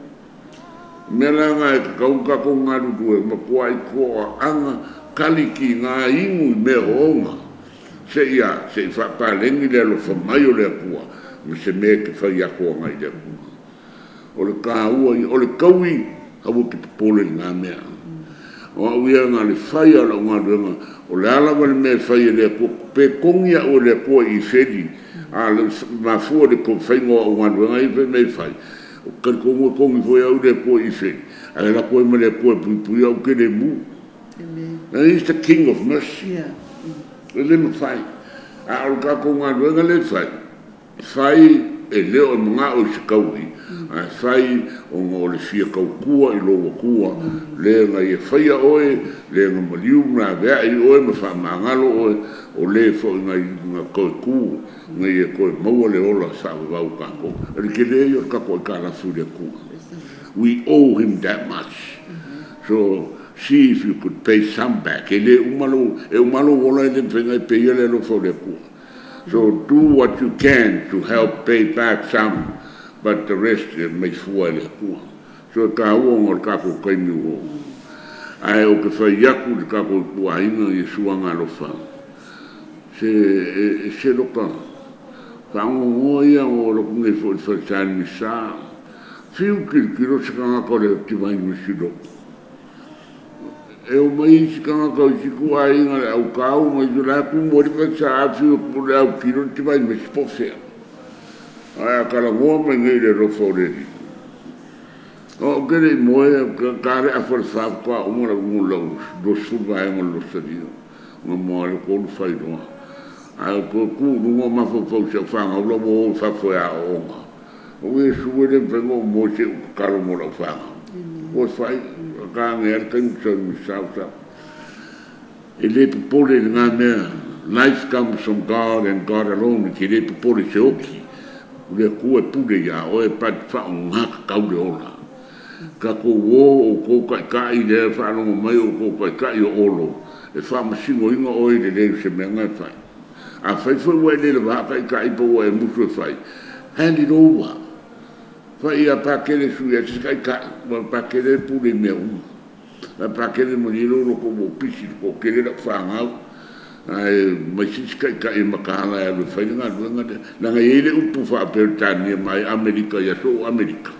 Mea la na e tatau tatou galulue, matuai toaaga kali tiga inu i mea o ona. Se ia, se i faapaleni le alofa mai o le Atua, ma se mea e te fai atu agai i le Atua. O le taua ia, o le taui, aua te popole i lena mea. O au ia na le fai o lau galuega, o le a lava le mea e fai e le Atua, pe togi au e le Atua i Iseli, a le mafua i le faiga o au galuega ia fai mea e fai, o talitonu e togi foi au i le Atua i Iseli, ae alu atu ai ma le Atua e puipui au te le mu. Amen. And he's the king of mercy. Yeah. E le mafai. A o le tatou galuega lea e fai, fai e le o e manao i se taui, ae fai ona o le fia tautua i lou Atua, le na ia faia oe, le na maliu ma laveai oe ma faamagalo oe, o le foi na toe tu, na ia toe maua le ola faavavau tatou. E le tele ia o le tatou aitalafu i le Atua. We owe him that much. So, see if you could pay some back. E le uma lou, e uma lou ola e le mafai ona e paia le alofa o le Atua. So do what you can to help pay back some, but the rest e mai fua e le Atua. So e taua ona o le tatou taimi ua oo. Ae o te fai atu i le tatou ituaiga Iesu agalofa, se e se loka fagogoa ia o loku nei foi i le falesa misa. Fiu tilotilo se tagata o le Divine Mercy lotu. E o mai isi tagata o isi ituaiga le aukau ma isi la tumu ai le falesa a fiu e pule au tilo le Divine Mercy po o fea. Ae a talanoa mai nei i le alofa o le Alii. O ou te le i moe, ta le afa le fa faatoa uma lau lau 20 vaega o le losalia. Ona moa le tolu fai loa. Ae o toe tu i luga o mafaufau i si au fanau la ua o i fafo e aooga. O Iesu e le mafai ona ou moe se i ou tatalo mo lau fanau. Ua fai, ka age le taimi sau i sau sau. E le popole i lena mea. Life comes from God and God alone. E te le popole i se oti. O le Atua e pule ia oe pa te faaaoga tatau le ola. Tatou o outou taitai lea e faalogo mai outou taitai o Olo, e faamasinoina oe i le lei o se mea na e fai. A fai foi ua e le lavaa taitai po ua e musu e fai, hand it over. Fai ia Pakele sui ai se taitai, ua Pakele e pule i mea uma. Ae Pakele malie lou loto ua ou pisi i le toatele lau fanau, ae mai se isi taitai e mataala e alu e fai le galuega lea. Leaga e i ai le upu faa-Peretania mai Amerika i aso o Amerika,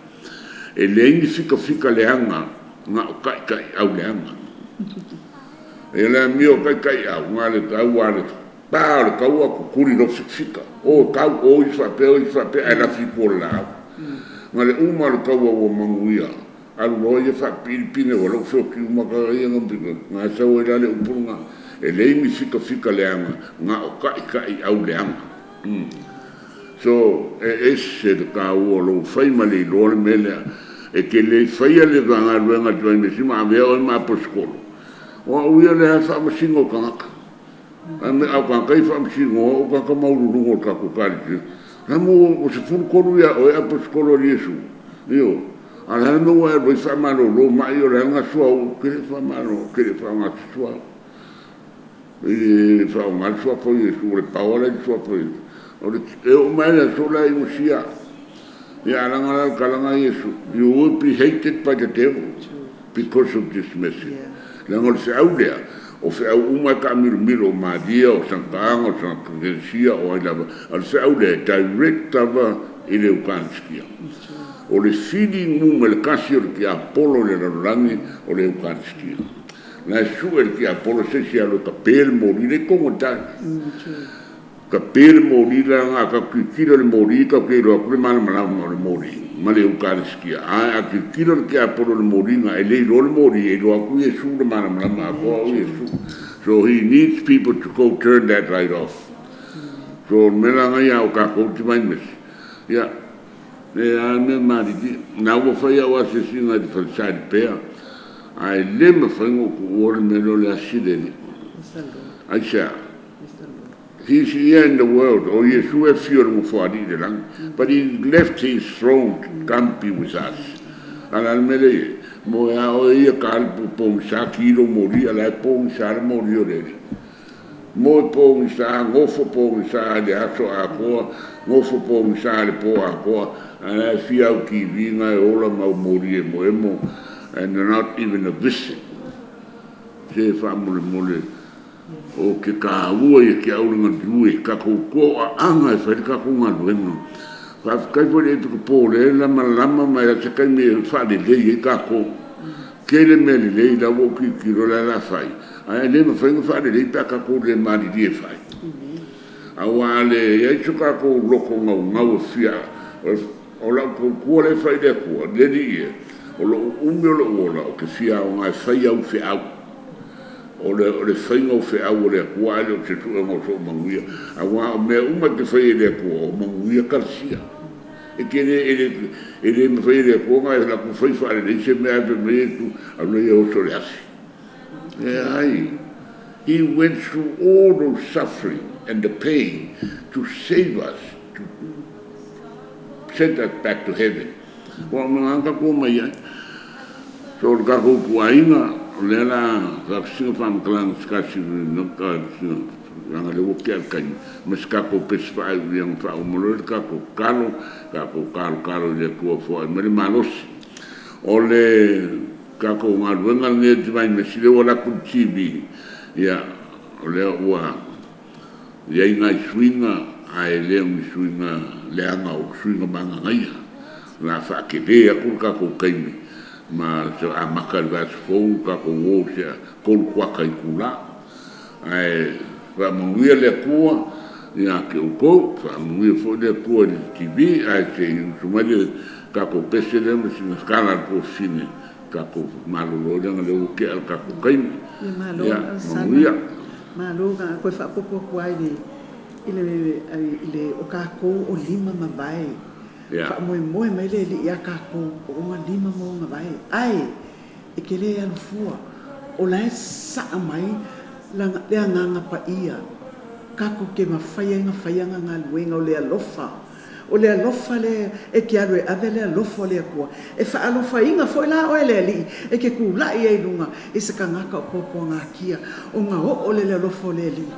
e leai ni fikafika leaga na o taitaiau leaga. E le amio taitaiau na o le tau lava o le pa o le taua tutuli loa fikafika, o tau, o isi faapea, o isi faapea, ae lafi i tua o le laau. Na o le uma lava o le taua ua manuia, alu loa ia faapipii le pine ua lou feoti uma tagata ia na sau ai la le upu lena, e leai ni fikafika leaga na o taitaiau leaga. So, e ese le taua o lou fai ma le iloa le mea lea. E te le faia le galuega a le Tamai Mesia ma avea oe ma Aposetolo. O au ia lea e faamasino i tagata. A o tagata ia e faamasinoa o tagata maualuluga o le tatou Ekalesia. La ma ua 13 ia oe Aposetolo a Iesu. Ioe. A o le a le mea ua e alu ai faamalolo mai o le a le gasoa ou te le faamalolo, ou te le faaaoga se suafa. I le faaaoga le suafa o Iesu, o le power la e i le suafa o Iesu. O le, e oo mai lava i le aso la i Iosia, ia a laga la le tala lena a Iesu, you will be hated by the devil because of this message. Leaga o le feau lea, o feau uma e taamilomilo, o Maria, o Santaaga, o Santa Teresia, o ai lava, a o le feau lea e direct lava i le Eukaristia. O le filimu ma le kasi o le tiapolo i le lalolagi o le Eukaristia. La e sue le tiapolo se isi e alu e tape le moli le i totonu o le tali. Tape le moli la a tatou tilotilo i le moli tatou te iloa atu le malamalama o le moli ma le Eukaristia. Ae a tilotilo le tiapolo i le moli na e le iloa le moli e iloa atu Iesu le malamalama atoa o Iesu. So he needs people to go turn that light off. So o le mea la lena ia o tatou te vaimesi. Ia, e a le mea malilie. Na ua fai au asiasiga i le fale Salipea. Ae le mafai ona ou tuua le mea lea o le asi le Alii. Aisea? He is here in the world, o Iesu e afio i le Nofoalii i le lagi, but he left his throne to come be with us. A o le a le mea lea e i ai? Moe a oe ia ta le pogisa ki lou moli, a o la e pogisa le moli o le Alii. Moe pogisa, nofo pogisa i le aso atoa, nofo pogisa i le po atoa, a o la e fia au TV na e ola ma au moli emoemo, and not even a visit. Se faamolemole, o ke taua ia ke au le galue, tatou toaaga e fai le tatou galuega. Faafetai foi i le Epikopo o lea e lamalama mai lava se taimi e faalelei ai tatou. Tele mea lelei la ua ou tilotilo o le a la fai, ae le mafai ona faalelei pe a tatou le malilie e fai. Aua a leai so tatou loto naunau e fia, o lau tautua lea e fai i le Atua, le Alii e, o lou umi o lou ola ou te fia aoga e fai au feau. O le, o le faiga o feau a le Atua ae le o se suega o sou manuia. Aua o mea uma e te faia i le Atua, o manuia kalasia. E te le, e le, e le mafai e le Atua ona e latou fai faalelei se mea ae fai mai e tu, alu ia e oso i le afi. Leai. He went through all those suffering and the pain to save us, to send us back to heaven. Ua uma na tatou omai ai. So o le tatou ituaiga, o lea la faafesina faamatalaga se tasi leaga o lea ua tea le taimi, ma se tatou pese faaiuia ona faauma loa le tatou tatalo, tatou talotalo i le Atua foai mai le malosi. O le tatou galuega lenei a le Divine Mercy, lea ua alu atu le TV, ia, o lea ua i ai nai suiga, ae le o ni suiga leaga o suiga magagaia. O le a faatele atu le tatou taimi ma se amata i le vaiaso fou le tatou o i se 3 kuata itula. Ae faamanuia le Atua ia te outou, faamanuia foi le Atua i le TV, ae se i usu mai le tatou pese lea ma sina tala a le tuafafine tatou malolo ai leaga o lea ua tea le tatou taimi. Ia malo Ia, Alesana. manuia. Malo na koe faapopo atu ai i le i le o tatou o lima ma vae. Faamoemoe mai le Alii ia tatou o ona lima ma ona vae. Ae e te le alu fua, o la e saa mai lana, le Agaga Paia tatou te mafai ai ona fai ana galuega o le alofa. O le alofa lea e te alu e ave le alofa o le Atua, e faalofaina foi la oe e le Alii e te tulai ai i luga i se tagata o puapuagatia, ona oo lea i le alofa o le Alii,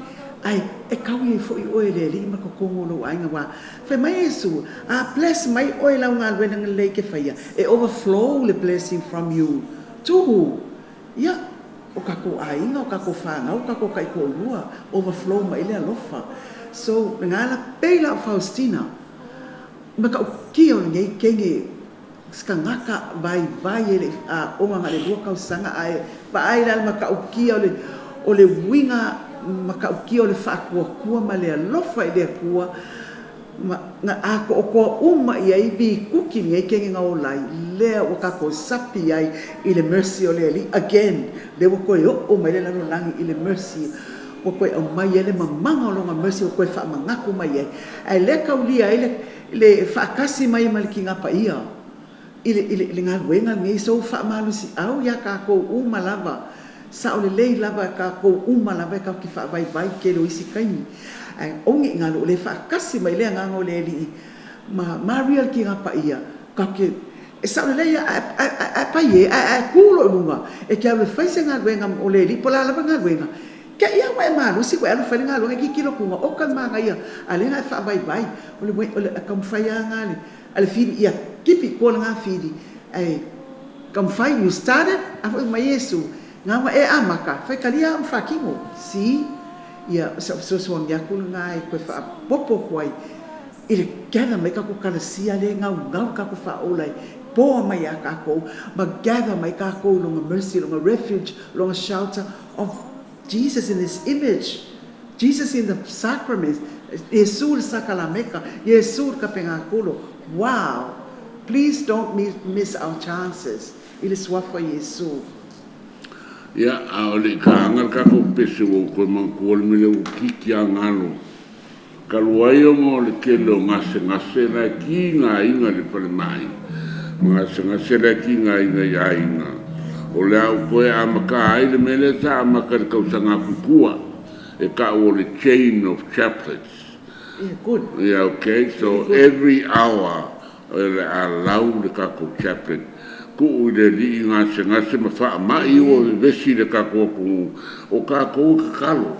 ae e taui ai foi oe e le Alii ma totonu o lou aiga. Aua fai mai Iesu, a bless mai oe i lau galuega lelei e te faia, e overflow le blessing from you to who? Ia, o kakou aiga, o kakou fanau, o kakou taitoalua, overflow mai ai le alofa. So, lena la pei la o Faustina, matautia o lenei teine se tagata vaivai e le i aoga na o le 2 tausaga ae vaai la i le matautia o le uiga matautia o le faatuatua ma le alofa i le Atua ma na atoatoa uma i ai vituti lenei teine na ola ai lea ua tatou sapi ai i le mercy o le Alii again lea ua toe oo mai le lalolagi i le mercy ua toe aumai ai le mamaga o Lona mercy ua toe faamanatu mai ai ae lea e taulia ai le faatasi mai ma le Tina Paia i le galuega lenei. So faamalosiau ia tatou uma lava, sao lelei lava tatou uma lava e tatou te faavaivai i le tele o isi taimi, ae aua ne i galo o lea e faatasi mai le Agaga o le Alii ma Maria le Tina Paia, tatou te, e sao lelei lava, ae pai e, ae a e tu loa i luga e te alu e fai se galuega mo le Alii po o le a lava le galuega, Te i a ua e malosi ua e alu e fai le galuega e tilotilo atu na oka le manaia a lea na e faavaivai. O le o le taumafai a na a le fili ia tipi i tua lena fili ae taumafai you started a foi mai Iesu na ua e amata faitalia a ma faatino. See? Ia o sau fesoasoani atu lena e toe faaopoopo atu ai i le gather mai tatou kalasia lea e gaugau le tatou faaola e pour mai ia tatou ma gather mai tatou i lona mercy, lona refuge, lona shelter of Jesus in His image, Jesus in the sacraments, Iesu i le sakalameka, Iesu i le tapenakulu. Wow! Please don't miss our chances i le suafa o Iesu. Ia, a o le i kaaga le tatou pese ua ou toe manatua le mea lea ua kiki a galo. Talu ai ona o le tele o gasegase la e tigaina i le falemai, ma gasegase la e tigaina i aiga, o le a ou toe amata ai le mea lea sa amata i le tausaga atu i tua, e ta'u o le chain of chaplets. Yeah, good. Yeah, okay, so every hour o le a lau le tatou chaplet, tuu i le alii gasegase ma faamai ua vevesi le tatou atunuu, o tatou e tatalo,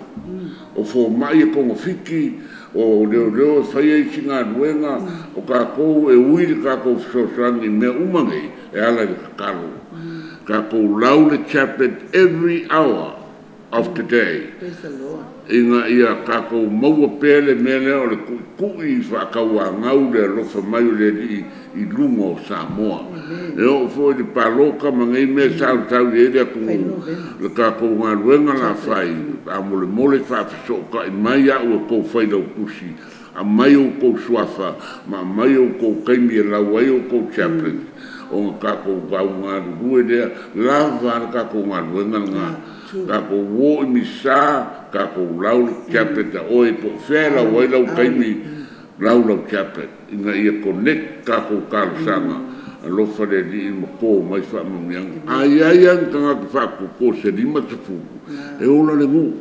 o fomai e togafiti, o leoleo e faia isi galuega, o tatou e ui le tatou fesoasoani i mea uma nei e ala i le tatalo. Tatou lau le chaplet every hour of the day. Praise the Lord. Ina ia tatou maua pea le mea lea o le tuitui faatauanau le alofa mai o le Alii i luga o Samoa. E oo foi i le palota ma nei mea e sausau i ai le atunuu, le tatou galuega la fai, faamolemole faafesootai mai au e tou failautusi, aumai outou suafa ma aumai outou taimi e lau ai outou chaplains ona tatou au galulue lea, lava a le tatou galuega lena. Tatou uo i Misa, tatou lau le chaplet a oe po o fea e lau ai lau taimi, lau lau chaplet ina ia connect tatou talosaga, alofa le Alii ma to mai faamanuiaga. A i ai lava ni tagata faatuatua se 50, e ola le nuu.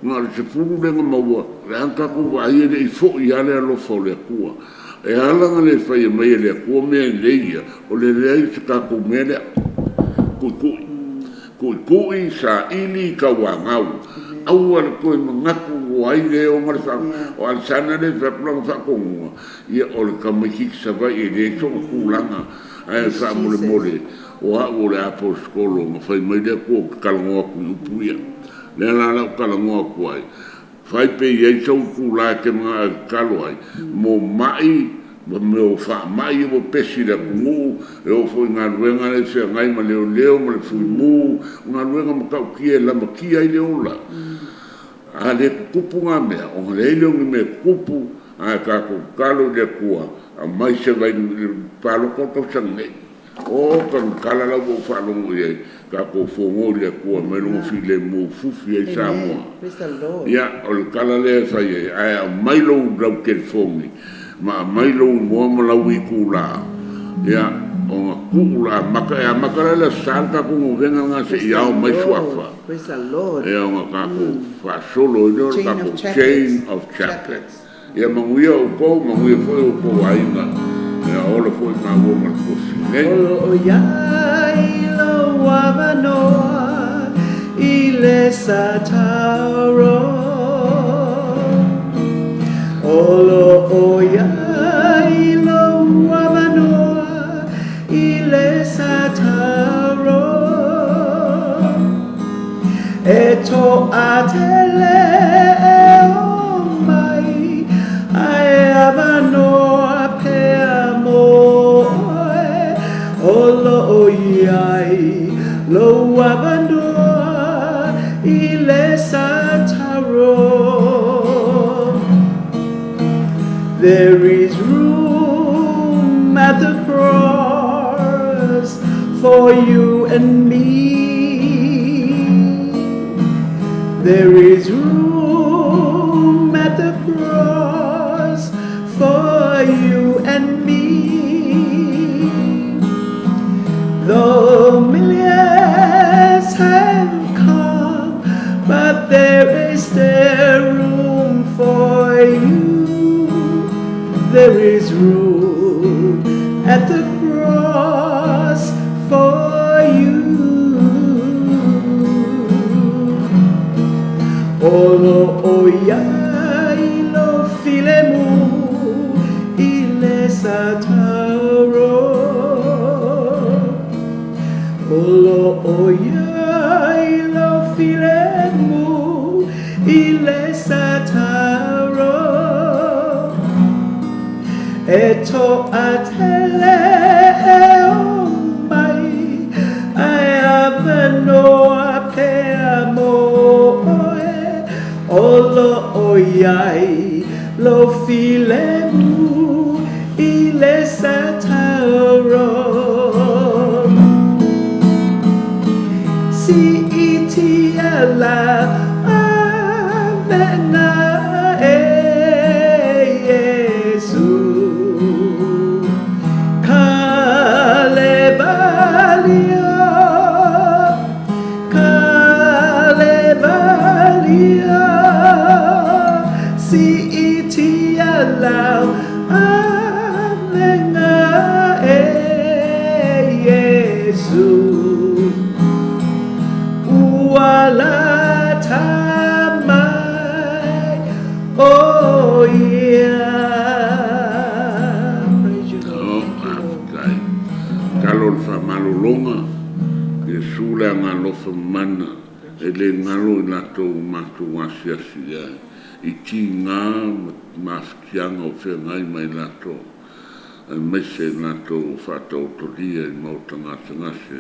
Na o le 10 lea na maua, o le a tatou vaai e le i foi lava le alofa o le Atua. E ala ona le faia mai e le Atua mea lelei ia, o le leai o se tatou mea lea, tuitui. Tuitui, saili, tauanau. Aua le toe manatu o ai lea e ona le faa... O Alesana lea e fai atu lana faatonuga, ia o le tamaitiiti Savaii e leai sona tulaga, ae faamolemole, o au o le aposetolo na fai mai le Atua ou te talanoa atu i upu ia. Lea la la ou talanoa atu ai, fai pe i ai sou itula e te manao e tatalo ai, mo mai ma mea o faamai ia ua pesi i le atunuu, e oo foi i galuega lea e feagai ma leoleo ma le fuimu, o galuega matautia e lamatia ai le ola. A le tutupu na mea, ona leai lea o ni mea e tutupu, ae tatou tatalo i le Atua, aumai se vai palota o le tausaga nei. O tala la ua ou faalogo i ai, tatou fono i le Atua aumai lona filemu fufi ai Samoa. Ia, o le tala lea e fai ai, ae aumai lou lau telefoni ma aumai lou igoa ma lau itula, ia, ona tuu la amata, e amata la i le Aso Sa le tatou novena lena seia ao mai suafa. Ia, ona tatou faasolo ai lea o le tatou chain of chaplets. Ia manuia outou, manuia foi outou aiga, ia ola foi maua ma le tofi nei. O lo o i ai lou avanoa i le Satauro. O lo o i ai lou avanoa i le Satauro. toʻatele e o mai, ae avanoa pea mo oe, o loo iai lou avanoa i le sataro. There is room at the cross for you and me. There is room at the cross for you and me. Though millions have come, but there is still room for you. There is room at the cross for you. O loo iai lou filemu i le sataro. O loo iai lou filemu i le sataro. E toʻatele e o mai, ae avanoa pea mo oe, o loo iai lou filemu i le sataro. Siitia lau avega e Iesu. Kalevario, Kalevario, siitia lau avega e Iesu. Ua lata mai o ia. Praise you, Lord. O, Thank you, Lord. faafetai. Talo le faamalologa, Iesu le agalofa mana, e le galo i latou matou asiasi i ai, i tigā ma mafatiaga o feagai ma i latou, aemaise i latou ua faataotolia i maota gasegase,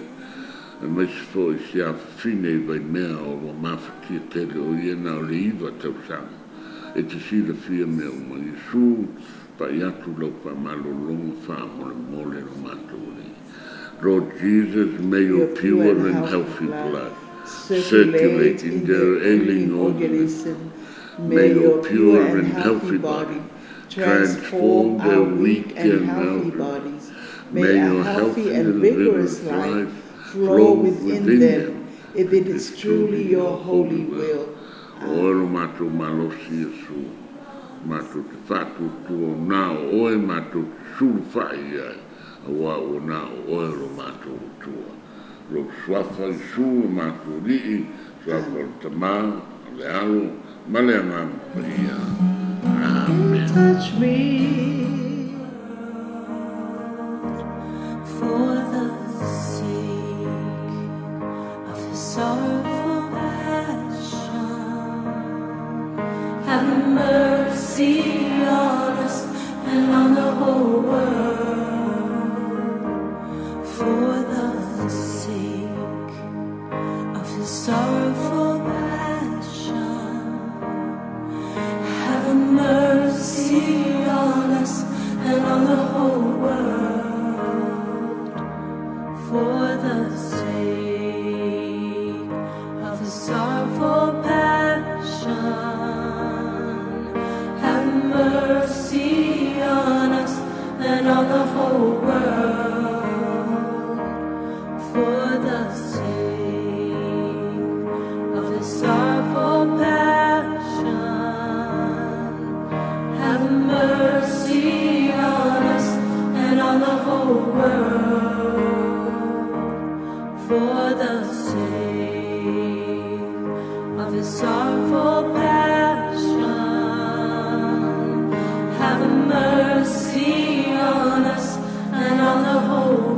aemaise foi si afafine i Vaimea o ua mafatia tele o ia na o le 9 tausaga. E te silafia mea uma. Iesu, pai atu lau faamalologa faamolemole lo matou Alii. Lord Jesus, may your pure and healthy blood circulate in their ailing organism. May your pure and healthy body transform transform their our weak weak and and healthy healthy bodies. May May a your healthy healthy and and vigorous vigorous life life flow flow within within them, them, if it is truly your holy will. O oe lo matou malosi Iesu, matou te faatuatua o na o oe, matou te sulufa'i ai, auā ua na o oe lo matou Atua. Lou suafa Iesu lo matou Alii, suafa o le Tamā, o le Alo, ma le Agaga Paia. Amen. Touch me. For the sake of his sorrowful passion, have mercy on us and on the whole world. For the sake of his sorrowful passion, have mercy on us and on the whole world. For the sake of his sorrowful passion, have mercy on us and on the whole world. For the sake of his sorrowful passion, have mercy on us and on the whole world. For the sake of his sorrowful passion, have mercy on us and on the whole